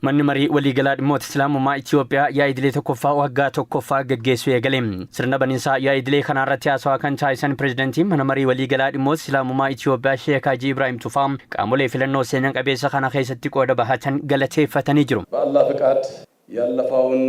Manni Marii Waliigalaa Dhimmoota Islaamummaa Itiyoophiyaa yaa'ii idilee tokkoffaa waggaa tokkoffaa gaggeessuu eegale. Sirna baninsaa yaa'ii idilee kanaarratti haasawaa kan taasisan Pireezidantiin Mana Marii Waliigalaa Dhimmoota Islaamummaa Itiyoophiyaa Sheek Hajii Ibraahim Tufaa qaamolee filannoo seena qabeessa kana keessatti qooda bahatan galateeffatanii jiru. በአላህ ፍቃድ ያለፈውን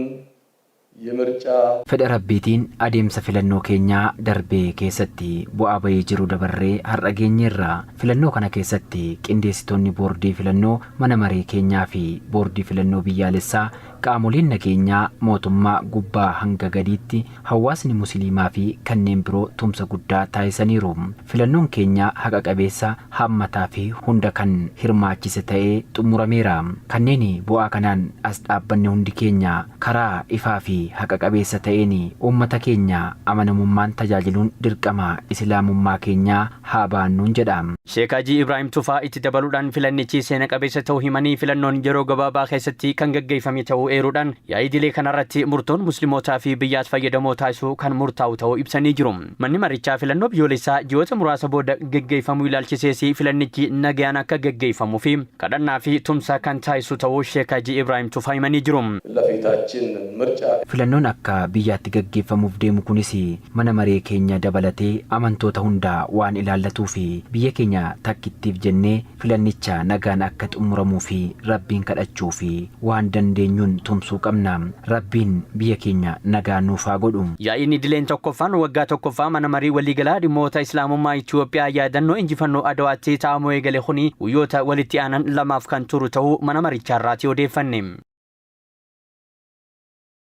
የምርጫ Fedha Rabbiitiin adeemsa filannoo keenyaa darbe keessatti bu'aa bayii jiru dabarree har'a geenyeerra. Filannoo kana keessatti qindeessitoonni boordii filannoo mana maree keenyaa fi boordii filannoo biyyaalessaa, qaamoleen nageenyaa mootummaa gubbaa hanga gadiitti, hawaasni musliimaa fi kanneen biroo tumsa guddaa taasisaniiru. Filannoon keenya haqa qabeessa, hammataa fi hunda kan hirmaachise ta'ee xumurameera. Kanneen bu'aa kanaan as dhaabbanne hundi keenya karaa ifaa fi haqa qabeessa ta'een uummata keenya amanamummaan tajaajiluun dirqama Islaamummaa keenyaa haa baannuun jedha. Sheek Hajii Ibraahim Tufaa itti dabaluudhaan filannichi seena qabeessa ta'uu himanii, filannoon yeroo gabaabaa keessatti kan gaggeeffame ta'uu eeruudhaan, yaa'ii idilee kanarratti murtoon muslimootaa fi biyyaas fayyadamoo taasisuu kan murtaa'u ta'uu ibsanii jiru. Manni marichaa filannoo biyyoolessaa ji'oota muraasa booda gaggeeffamuu ilaalchisees filannichi nagayaan akka gaggeeffamuu fi kadhannaa fi tumsa kan taasisu ta'uu Sheek Hajii Ibraahim Tufaa himanii jiru. ለፊታችን ምርጫ Filannoon akka biyyaatti gaggeeffamuuf deemu kunis mana maree keenya dabalatee amantoota hundaa waan ilaallatuu fi biyya keenya takkittiif jennee filannicha nagaan akka xumuramuu fi Rabbiin kadhachuu fi waan dandeenyuun tumsuu qabna. Rabbiin biyya keenya nagaa nuuf haa godhu. Yaa'iin idileen tokkoffaan waggaa tokkoffaa mana marii waliigalaa dhimmoota Islaamummaa Itiyoophiyaa yaadannoo injifannoo Adawaatti taa'amuu eegale kuni guyyoota walitti aanan lamaaf kan turu ta'uu mana marichaarraati odeeffanne.